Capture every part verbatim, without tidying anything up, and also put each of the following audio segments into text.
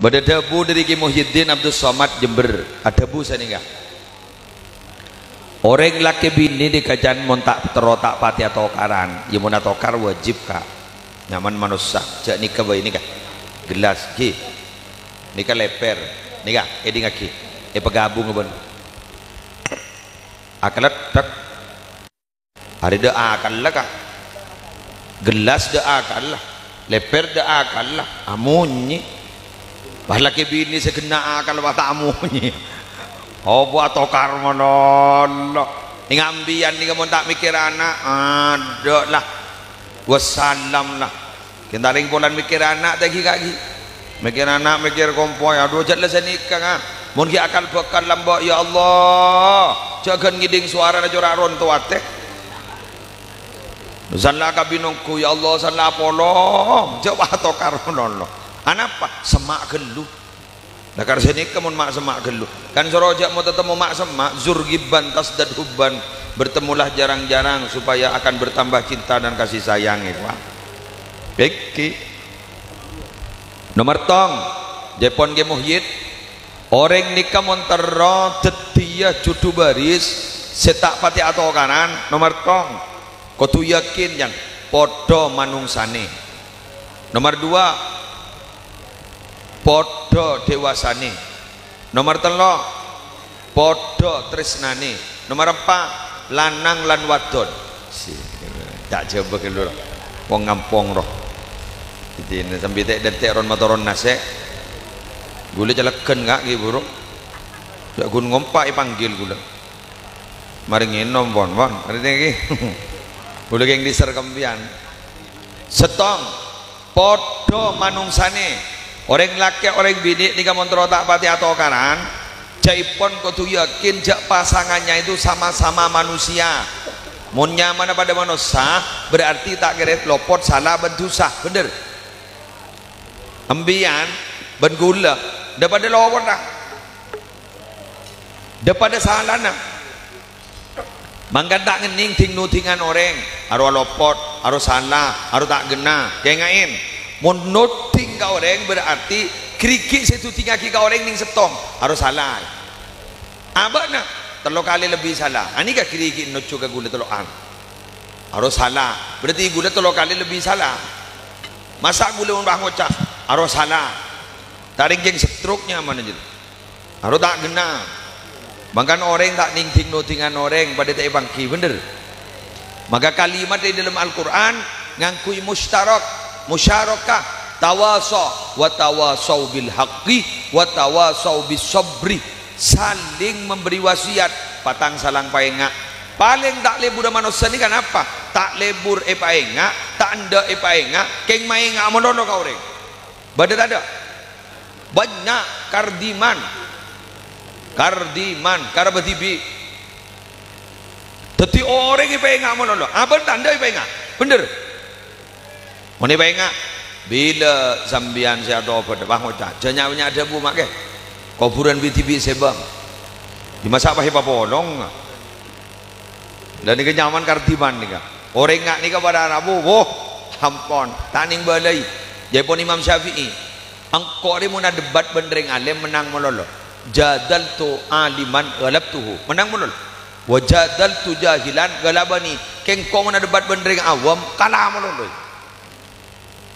Bâdâ dhâbu dâri Kè Muhyiddin Abdus Somad Jember, adhâbu sanèka, "Orèng lakè binè dikaca'an mon ta' terro ta' patè atokaran, iyâ mon atokar wajib, Ka'. Nyamana manossa, jhâ' nèka bhâi nèka. Gellas, ghi. Nèka lèpèr, nèka, èdingngaghi. Èpagabung bân akaleddhek." Arè dâ' akalla, Ka'. Gellas dâ' akalla. Lèpèr dâ' akalla. Amonyè. Pas lakè binè sè ghenna' akal, pas ta' amonyè. Apa atokar malolo. Èngà' embiyân nèka mon ta' mèkkèr ana', adâ' la. Wassalam la. Kèng ta' rèng polana mèkkèr ana' ta' ghi, Ka', ghi. Mèkkèr ana', mèkkèr kompoy. Adhu, jhâ' la sanèka, nga. Mon ghi' akal bhâkal lambâ', ya Allah. Jhâ' ghân ngèdhing sowarana cora' ronto atè. Salla kabin ongghu, ya Allah, salla apolong. Jhâ' atokar malolo. Anapa? Semma' ghâllu. Nah, kar sanèka mon ma'-, semma' ghâllu. Kan soro jhâ' mo-, tatemmo ma'-, semma', zur ghibban tazdad hubban. Bertemulah jarang-jarang supaya akan bertambah cinta dan kasih sayang, ya, Pak. Pèkkè. Nomer tong, jhâ' pon Kè Muhyiddin. Orèng nèka mon terro dhâddhiyâ jhudhu bâris sè ta' patè atokaran, nomer tong, kodhu yakin, yan, padâ manongsanè. Nomer dua, padâ dewasane. Nomor tello', padha tresnane. Nomor empa', lanang lan wadon. Si, ta' jawab ghellu, wong ngampong, roh. Dine sambi te'-dente' ron matoron nase'. Ghulâ calegan, Ka', ghi, buru. Ya' ghun ngompa' epanggil ghulâ. Marè ngenom, pon, pon. Arè nèki. Ghulâ keng liser kempiyan. Settong. Padha manongsane, oreng lake', oreng binè' nèka mon terro ta' pati atokaran, jhâ'èpon kodhu yakin jhâ' pasangannya itu sama-sama manusia. Mon nyamana padha manossa, berarti ta' kèra lopot sala bân dhusa, bhender? Empèyan bân ghulâ, dâ' padha lopot, ta'? Dâ' padha salana. Mangkana ta' ngennèng dhing-nodhingan orèng, aro alopot, aro sala, aro ta' ghenna. Kaènga'è, mon nodhing ka orèng berarti ghârighi' sè èdhudhingaghi ka orèng nèng settong, aro sala. Abâ'na tello kalè lebbi sala. Anèka ghârighi' nojjhu ka ghulâ tello'an. Aro sala, berarti ghulâ tello kalè lebbi sala. Masa' ghulâ mon pas ngoca', aro sala? Ta' rèng-kèng stroke nyamana jâ. Aro ta' ghenna. Mangkana orèng ta' nèng dhing-nodhingan orèng padha ta' èpangghi, bhender? Maka kalimat è dâlem Al-Qur'an ngangghuy mustarak, musyarakah, tawasa, wa tawasau bil haqqi, wa tawasau bis sabri. Saling memberi wasiat, patang salang paènga'. Palèng ta' lebburra manossa nèka napa? Ta' lebbur èpaènga', ta' endâ' èpaènga', kèng maènga' malolo ka orèng. Bâdâ tadâ'? Bânnya' kardiman. Kardiman, karabâ dhibi'. Dhâddhi orèng èpaènga' malolo. Abâ' tandhâ èpaènga'. Bhender? Mon èpaènga', bilâ sampèyan sè atobât, wah, ngoca', jhâ' nya'-bânnya' dhâbu, ma' kè. Kobhurân bi-, dhibi' sè bâng. Dimasa' pas èpapolong. Lah nèka nyamana kardiman nèka. Orèng nga' nèka para rabu, woh, ampon, ta' nèng bâlâi. Jhâ'èpon Imam Syafi'i, "Engko' rè mon adebat bân rèng alèm mennang malolo. Jadaltu aliman ghalabtuhu." Mennang malolo. "Wa jadaltu jahilan ghalabani." Kèng engko' mon adebat bân rèng awam, kala malolo.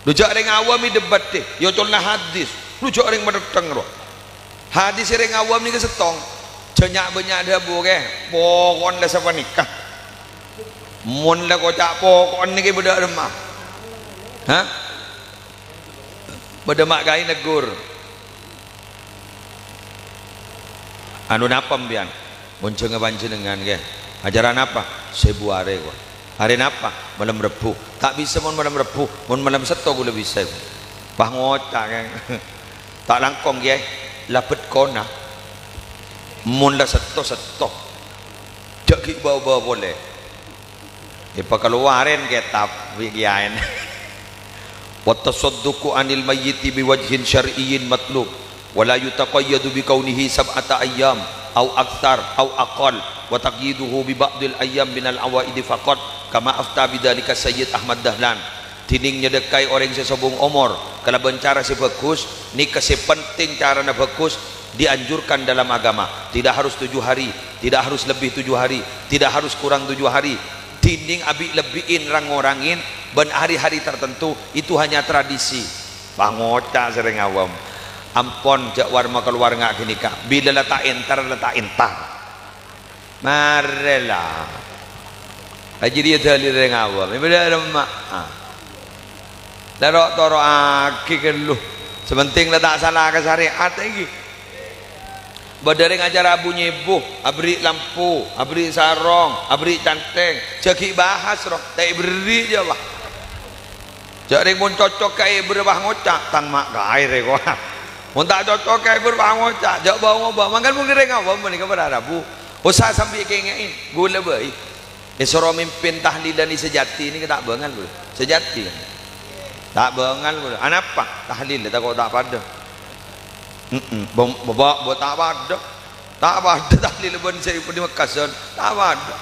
Dhu jhâ' rèng awam èdebat, dhi, èocolana hadis. Dhu jhâ' rèng matettheng, ro. Hadis rèng awam nèka settong. Jhâ' nya'-bânnya' dhâbu, kè. Poko'en la sapanèka. Mon la koca' poko'en nèka bâdâ aremma. Hah? Bâdâ ma' kaè neggur. Anu napa, empèyan? Mon jhângnga panjhennengngan, kè. Acara napa? Sèbu arè, ko. Arè napa? Malem Rebbhu. Ta' bisa mon malem Rebbhu, mon malem Setto ghulâ bisa, ko. Pas ngoca', kè. Ta' langkong, kè. Labet kona. Mon la Setto, Setto. Jhâ' ghi' bâ-obâ polè. Èpakalowarè kètab bi' kèyaèna. "Wa tasadduqu 'anil mayyiti bi wajhin syar'iyyin matlub, wa la yutaqayyadu bi kaunihi sab'ata ayyam, au aktsar, au aqall, wa taqyiduhu bi ba'dil ayyam minal awaidi faqat, kama afta bidzalika Sayyid Ahmad Dahlan." Dhinèng nyadhekkaè orèng sè sobung omor, Kalabân cara sè bhâghus, nèka sè penting, carana bhâghus, dianjurkan dalam agama. Tidak harus tujuh hari, tidak harus lebih tujuh hari, tidak harus kurang tujuh hari. Dhinèng abi-, lebbi'in, rang-orangin bân hari-hari tertentu, itu hanya tradisi. Pangoca' sè rèng awam. Ampon, jhâ' warma kalowar nga' ghânèka. Bilâ la ta' entar, la ta' entar. Marè la. Jârèya dalil rèng awam. Bâdâ remma'. Ah. La ro'-toro'aghi ghâllu. Sè penting la ta' sala ka sarè'at ghi. Bâdâ rèng acara abu-nyèbu, aberri' lampu, aberri' sarong, aberri' cantèng. Jhâ' ghi' bahas, ro. Ta' èberri' jâ, wah. Jhâ' rèng mon cocok ka èbher, wah, ngoca', "Tang ma' kaè rè, kowa." Mon ta' cocok ka èbher, wah, ngoca', "Jhâ' bâ-ngobâ." Mangkana mon rèng awam panèka para rabu. Osa sambi èkèngè'è, ghulâ bhâi. Èsoro mimpin tahlilan sè jhâti nèka ta' bângal, ghulâ. Sè jhâti. Ta' bângal, ghulâ. Anapa? Tahlil tako' ta' padâ. Heeh, bâ-, bâ-, bâ-, bâ-, ta' padâ. Ta' padâ tahlil bân sè di Mekkasan. Ta' padâ.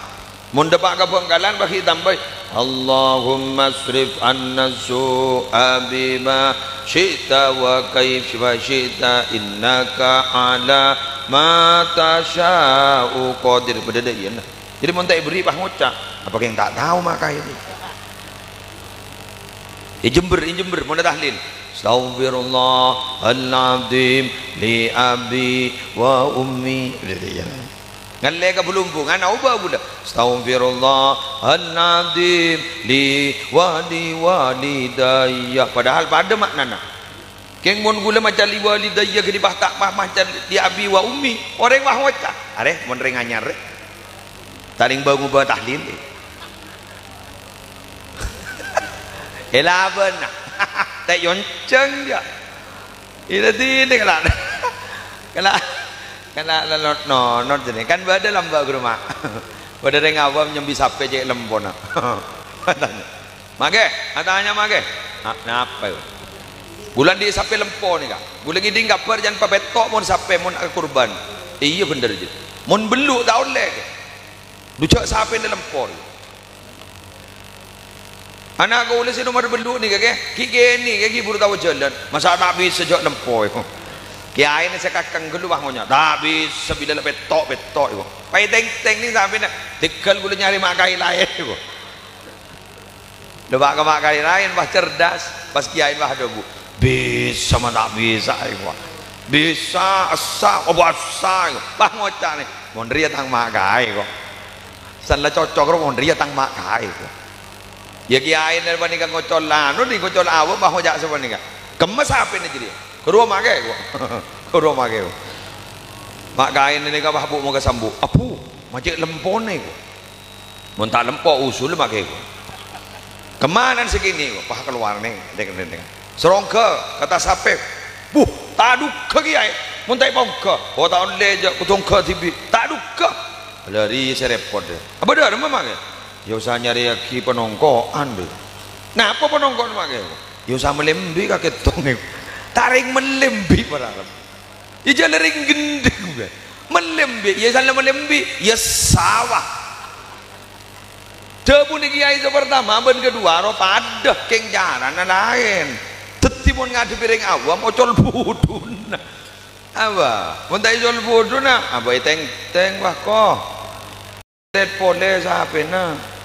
Mon dâpa' ka Bhângkalan, bâghi tambâi, "Allahumma asrif anna su'a bima syi'ta wa kaifa syi'ta innaka ala ma tasya'u qadir." Bâdâ dâ' iyâ, nah. Jadi, mon ta' èberri', pas ngoca', "Apa kèng ta' tao ma' kaè?" Èjembher, èjembher, mon tahlil. "Astaghfirullahaladzim li abi wa ummi." Ngallè ka Blumbung, ana' obâ ghulâ. "Astaghfirullahaladzim li wali walidayya." Padahal padâ ma'nana. Kèng mon ghulâ maca li walidayya ghâni' pas ta' pas maca li abi wa ummi. Orèng pas ngoca'. Arè, mon rèng anyar, rè. Tarèng bâ-ngobâ tahlil. Èlabân. Ta' èoncang, jâ. Ina dini kala. Kala, kala lelot nonot jârèya. Kan bâdâ lambâ' ghâruwa. Bâdâ rèng awam nyambi sapè cè' lempona. Matanya. Magè, atanya magè. Na-, napa, yâ? Ghulâ andi' sapè lempo nèka. Ghulâ ngèdhing kabhâr jân papètto' mon sapè mon akurban. Iyâ, bhender, jâ. Mon bellu' ta' ollè, kè. Dujâ' sapèna lempo. Ana' kaulâ sè nomer bellu' nèka, kè, ghi' kènè', kè, ghi' buru tao jhâlân. Masa' ta' bisa jâ' lempo, yâ. Kèyaèna sè kakèng ghâllu, wah, ngonya'. Ta' bisa bilâ la pètto', pètto', yâ. Paètèng-tèng nèng sapèna. Tèghâl ghulâ nyarè ma' kaè laèn, yâ. Dâpa' ka ma' kaè laèn, wah, cerdas. Pas kèyaèna, wah, adhâbu. Bisa ma' ta' bisa, yâ, wah. Bisa, essa, apa essa, yâ. Wah, ngoca' nèng. Mon rèya tang ma' kaè, kok. San la cocok ro, mon rèya tang ma' kaè, kok. Yâ, kèyaèna panèka ngocol anu, di ngocol awâk, wah, ngoca' sapanèka. Kemma sapèna jârèya. Ghâruwa ma' kaè, kok. Ghâruwa ma' kaè, kok. Ma' kaèna nèka, wah, bu' moghâ sambu'. Abu, ma' cè' lempona, kok. Mon ta' lempo, usul ma' kaè, kok. Kemma nan sè kènè', kok. Wah, kalowar nèng, nèng, nèng, nèng. Sarongghâ, kata sapè. Buh, ta' dhugghâ, kèyaè. Mon ta' èpongghâ. Oh, ta' ollè, jâ', kodhu ongghâ dhibi'. Ta' dhugghâ. Lari sè rèpot, yâ. Apa dâ' remma, ma' kaè? Yâ, osa nyarèyaghi panongko'an, bhâi. Napa panongko'an, ma' kaè? Yâ, osa mellè embi' ka kèttongnga. Ta' rèng mellè embi', para Arab. Yâ, jhâ' la rèng ghendheng, bhâi. Mellè embi', yâ, san la mellè embi', yâ, sawah. Dhâbuna kèyaè sè partama bân kaduwâ ro padâ, kèng carana laèn. Dhâddhi mon ngadhebbhi rèng awam, ocol budhuna. Apa? Mon ta' ècol budhuna, apa ètèng-tèng, wah, ko. Lèt polè sapèna.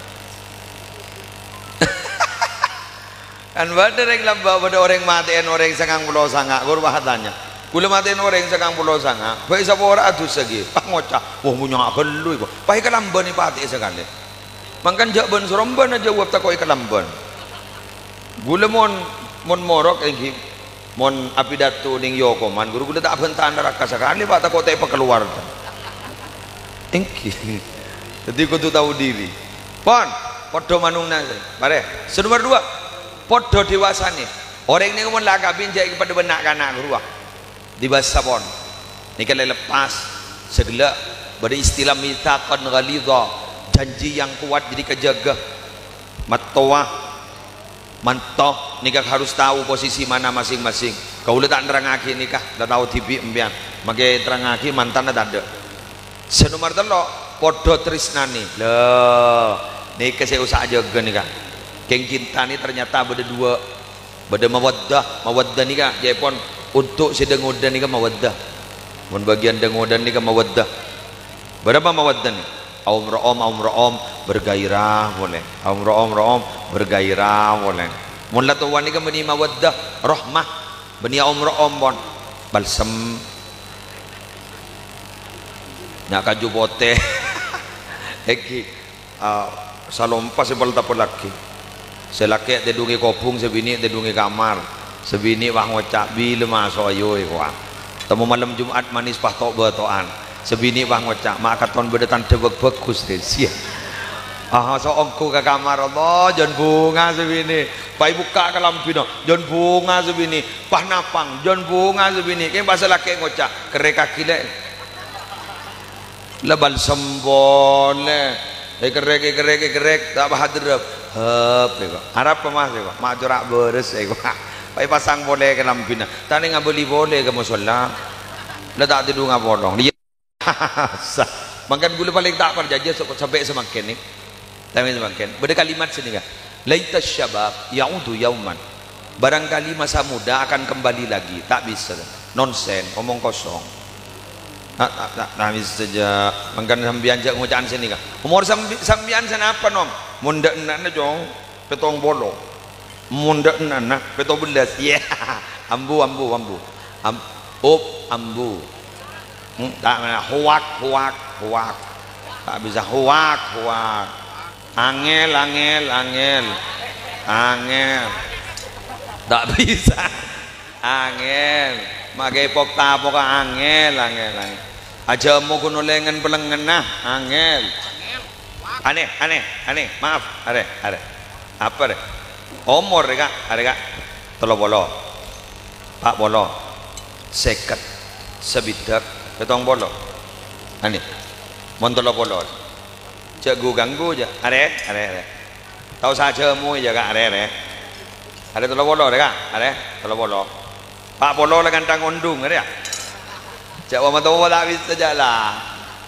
Kan bâdâ rèng lambâ', bâdâ orèng matè'èn orèng sangang polo sanga', ghuru pas atanya. Ghulâ matè'èn orèng sangang polo sanga', bhâi sapora'a dhusa ghi? Pas ngoca', "Wah, monnya ghâllu, èko." Pas èkalambân èpatè'è sakalè. Mangkana jhâ' bân-sarombân ajâwâb tako' èkalambân. Ghulâ mon, mon morok ènggi, mon apidato nèng yokoman, ghuru ghulâ ta' abhânta naraka sakalè, Pa', tako' ta' èpakalowar. Ènggi. Dhâddhi kodhu tao dhiri. Pon, padâ manungna. Marè, sè nomer duwâ', padâ dewasana. Orèng nèko mon la akabin jhâ' èpadâ bân na'-kana' ghâruwa. Dibâsa pon. Nèka la èleppas. Sè ghellâ' bâdâ istilah mitsaqan ghalidha, janji yang kuat jadi kajaga. Mattowa, manto, nèka harus tao posisi mana masing-masing. Kaulâ ta' nerrangngaghi nèka, la tao dhibi' empèyan. Makè terrangngaghi mantanna tadâ'. Sè nomer tello', padâ trèsnana. Lho, nèka sè osa ajâgâ nèka. Kèng cinta nè ternyata bâdâ duwâ'. Bâdâ mawaddah. Mawaddah nèka ca'èpon untuk sè dâ-ngodâ nèka mawaddah. Mon bâgiyân dâ-ngodâ nèka mawaddah. Bârâmpa mawaddah nèka? Aom ro'om, aom ro'om, bergairah polè. Aom ro'om, ro'om, bergairah polè. Mon la towa nèka bânnè mawaddah, rahmah. Bânnè aom ro'om pon. Balsem. Nya' kaju potè. Èngghi. Ah, salompa sè pel-tapellaghi. Sè lakè' tèdung è kobhung, sè binè' tèdung è kamar. Sè binè' pas ngoca', "Bilâ maso' ayo è kowa." Temmo malem Jum'at manis pas to'-bâto'an. Sè binè' pas ngoca', "Ma' katon bâdâ tandhâ bhâk-bhâghus, rè." Sia. Ah, so ongghu ka kamar, Allah, jân bhunga sè binè'. Pas èbukka' kalambhina, jân bhunga sè binè'. Pas napang, jân bhunga sè binè'. Kèng pas sè lakè' ngoca', "Kerrèkaghi, Lè'." La balsem polè. Èkerrèk, èkerrèk, èkerrèk, ta' pas aderrep. Hep, èko. Arapa, Mas, èko? Ma' cora' bârâs, èko. Pas èpasang polè kalambhina. Ta' nèng abâli polè ka mosolla. La ta' tèdunga polong. Iyâ. Sa-, mangkana ghulâ palèng ta' parcajâ so-, sampè' samangkèn, nè. Tamèn samangkèn, bâdâ kalimat sè nèka, "Laita syabab ya'udu yauman." Barangkali masa muda akan kembali lagi. Ta' bisa. Nonsen, omong kosong. Ta', ta', ta', ta' bisa jâ. Mangkana sampèyan jâ' ngoca'an sè nèka. Omor sambi-, sampèyan sanapa, Nom? Mon dâ' enna', Cong, pèttong polo. Mon dâ' enna', pèttong bellâs. Iyâ. Ambu, ambu, ambu. Am-, up, ambu. Hmm, ta', hoak, hoak, hoak. Ta' bisa hoak, hoak. Angèl, angèl, angèl. Angèl. Ta' bisa. Angèl. Makè pok-tapoka angèl, angèl, angèl. Ajâmo ghun ollè ngen-pelengngenna, angèl. Anè, anè, anè. Maaf, arè, arè. Apa, rè? Omor, rè, Ka'? Arè, Ka'. Tello polo. Pa' polo. Sèket. Sabidhâk. Pèttong polo. Anè. Mon tello polo. Jâ' ghu-ganggu, jâ'. Arè, arè, arè. Ta' osa ajâmo, yâ, Ka', arè, arè. Arè tello polo, rè, Ka'. Arè tello polo. Pa' polo la ghântang ondhung, arè, yâ. Jâ' wa-, matowa ta' bisa, jâ', la.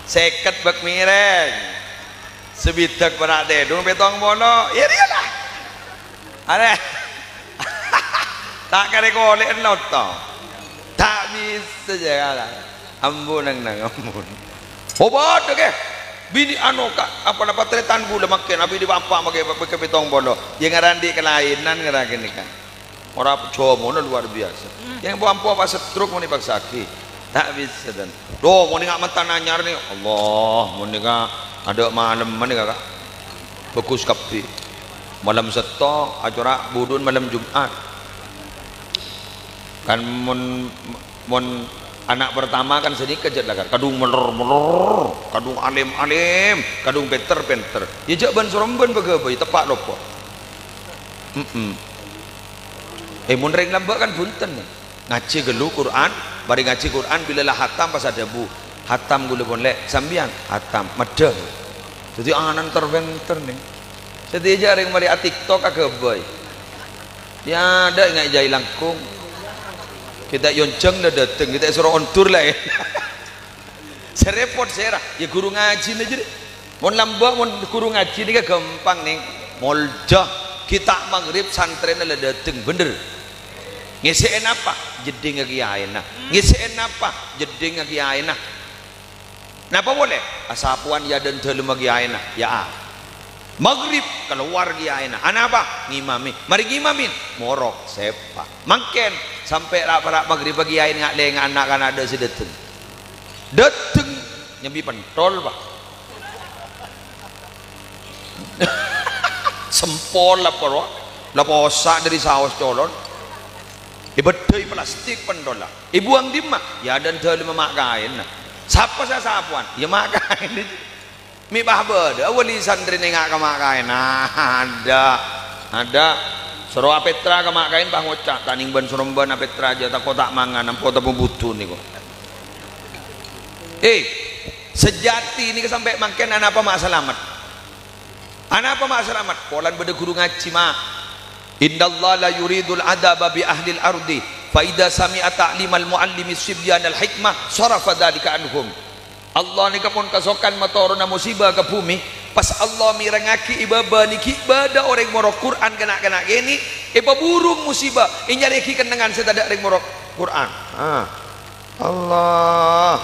Sèket bâk mèrèng. Sabidhâk para' tèdung pèttong polo. Iyâ, iyâ, la. Arè. Ta' karè kolè'en lotto. Ta' bisa, jâ', la. Ambu, nang-nang, ambu. Oh, bâdâ, Kè. Binè' ano, Ka', apa-napa tarètan ghulâ makèn, abinè bapa' makè, makè pèttong polo. Yâ, ngaran dhi' kalaènan ngaran ghânèka. Ora jâmona luar biasa. Yâ, ampo-ampo apa stroke mon èpaksa'aghi. Ta' bisa, dan. Duh, mon nèka mantan anyar nè. Allah, mon nèka adâ' malem nèka, Ka'. Bhâghus kabbhi. Malem Sètto, acora' budhu'en malem Jum'at. Kan mon Mon ana' partama kan sanèka jâ' lakar, kadhung meller-meller, kadhung alim-alim, kadhung pènter-pènter. Yâ jâ' bân-sorombân paghâbây, teppa' lopot. Mm-mm. Eh, mon rèng lambâ' kan bhunten. Ngajhi ghâllu Qur'an, marè ngajhi Qur'an bilâ la hatam pas adhâbu, "Hatam ghulâ pon, Lè'." "Sampèyan?" "Hatam." Maddhâ. Dhâddhi ana'na ter-pènter, nè. Sadhâjâ rèng marè a-TikTok aghâbây. Yâ, dâ' ènga' è jâi langkong. Kita yonjhâng la dâteng, kita soro ondur la, eh. Sè rèpot sèra, yâ ghuru ngajhina jârèya. Mon lambâ', mon ghuru ngajhi nèka ghâmpang, nèng. Molja, kita' maghrib santrèna la dâteng, bhender. Ngèssè'è napa? Jeddhingnga kèyaèna. Ngèssè'è napa? Jeddhingnga kèyaèna. Napa polè? Asapowan è adâ'na dâlemma kèyaèna, yâ. Maghrib, kalowar kèyaèna. Anapa? Ngimami. Marè ngimami, morok, sèpa'. Mangkèn, sampè' ra'-para' maghribbhâ kèyaèna nga'-lènga' na'-kana' dâ' sè dâteng. Dâteng, nyambi pentol, Pa'. Sempol la poro, la possa' dâri saos colon. Èbâddhâi plastik pentolla. Èbuwâng dimma? È adâ'na dâlemma ma' kaènna. Sapa sè asapowan? Yâ ma' kaènna. Mè' pas bâdâ wali santrè nènga' ka ma' kaènna. Adâ'. Adâ'. Soro apètra ka ma' kaèn pas ngoca', "Ta' nèng bân-sorombân apètra jâ, tako' ta' mangan, ampo ta' pabudhu nèko." Eh, sajâtè nèka sampè' mangkèn anapa ma' salamet? Anapa ma' salamet? Polana bâdâ ghuru ngajhi, ma'. "Innallaha la yuridul adzaba bi ahlil ardi, fa idza sami'a ta'limal muallimi sibyanal hikmah, sarafa dzalika anhum." Allah nèka pon kasokan matorona musibâ ka bhumè, Pas Allah mèrengngaghi è bâbâ nèka bâdâ orèng morok Qur'an, na'-kana' kènè' èpaburung musiba, ènyarèaghi kennengngan sè tadâ' rèng morok Qur'an. Ah. Allah.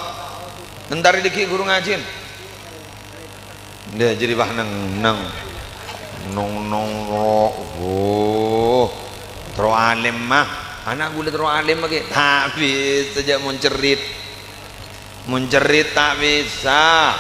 Entar dâgghi' ghuru ngajhin. Dâ' jârèya bâ' neng-neng. Nong-nong ro-, wuh. Terro alim, mah. Ana' ghulâ terro alim, ghi. Ta' bisa jâ' mon cerrit. Mon cerrit ta' bisa.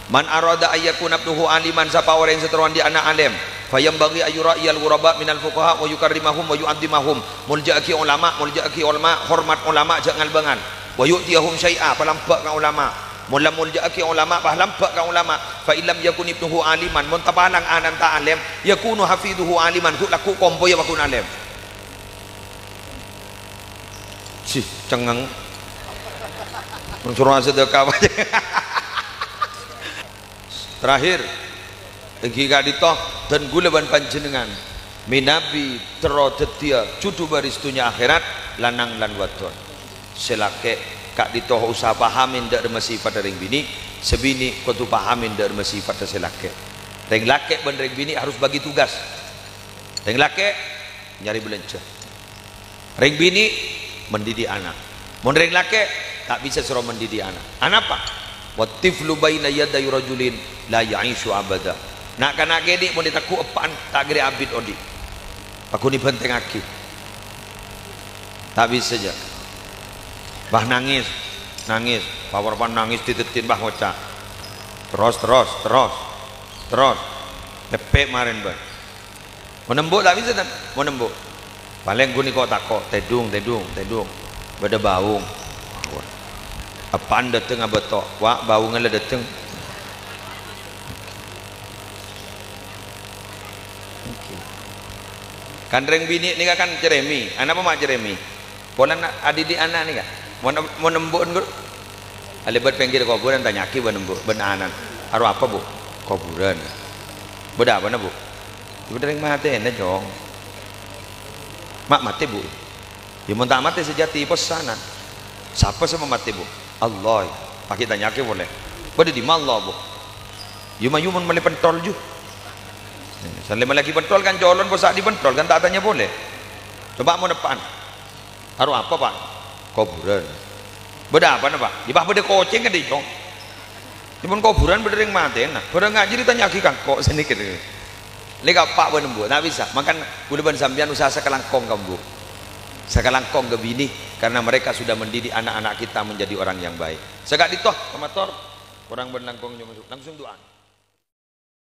"Man arada ayyakuna ibnuhu aliman," sapa orèng sè terro andi' ana' alim, "fayambaghi ayyura'iyal ghuraba minal fuqaha wa yukarrimahum wa yu'azzimahum." Molja'aghi ulama, molja'aghi ulama, hormat ulama, jâ' ngalbângan. "Wa yu'tiyahum syai'a," palambâ' ka ulama. Mon la molja'aghi ulama, palambâ' ka ulama. "Fa illam yakun ibnuhu aliman," mon tapalang ana'na ta' alim, "yakunu hafiduhu aliman," ghu'-, lagghu' kompoyya paggun alim. Sih, cengeng. Mon soro asadaka apa? Terakhir, èngghi ka'dinto, dân ghulâ bân panjhennengngan mènabi terro dhâddhiyâ judhu bâris dhunnya akhèrat, lanang lan wadon. Sè lakè' ka'dinto osa pahamè dâ' remma sifatta rèng binè', sè binè' kodhu pahamè dâ' remma sifatta sè lakè'. Rèng lakè' bân rèng binè' harus bagi tugas. Rèng lakè' nyarè bâlânjhâ. Rèng binè' mendidik ana'. Mon rèng lakè' ta' bisa soro mendidik ana'. Anapa? "Wat tiflu baina yaday rajulin la ya'isyu abada." Na'-kana' kènè' mon ètegghu' eppa'na ta' kèra abit odi'. Paggun èbhântèngngaghi. Ta' bisa jâ'. Bâ nangès, nangès, pawarpan nangès dhi-dhâddhin, bâ ngoca'. Terros, terros, terros, terros. Leppè' marèn, bân. Mon embu' ta' bisa, tan? Mon embu'. Palèng ghun ko'-tako', tèdung, tèdung, tèdung. Bâdâ bâung. Eppa'na dâteng abâto', "Wa', bâungnga la dâteng." Kan rèng binè' nèka kan cerèmè. Anapa ma' cerèmè? Polana adidik ana' nèka. Mon, mon embu'en, Gur, alèbât pèngghir kobhurân, tanya'aghi bân embu', bân ana'na, "Arowa apa, Bu'?" "Kobhurân." "Bâdâ apana, Bu'?" "Bâdâ rèng matèna, Cong." "Ma' matè, Bu'?" "Yâ, mon ta' matè sajâdi, pèssana." "Sapa sè mamatè, Bu'?" "Allah." Paghi' tanya'aghi polè. "Bâdâ è dimma Allah, Bu'?" "Yâ, mayu mon mellè pentol, ju." Sallè mellèaghi pentol kan colon, possa' dhi pentol kan ta' tanya polè. Coba mon eppa'na. "Arowa apa, Pa'?" "Kobhurân." "Bâdâ apana, Pa'?" "Yâ, Pa', bâdâ kocèng kan dhi', Cong." "Yâ, mon kobhurân bâdâ rèng matèna. Bârâ' ngajhâri tanya'aghi kangko' sanèka." Lèka eppa' bân embu', ta' bisa. Mangkana ghulâ bân sampèyan usaha sakalangkong ka embu'. Sakalangkong ka binè, karena mereka sudah mendidik anak-anak kita menjadi orang yang baik. Saka'dinto, pamator, korang bân langkong nyo'on langsung du'a.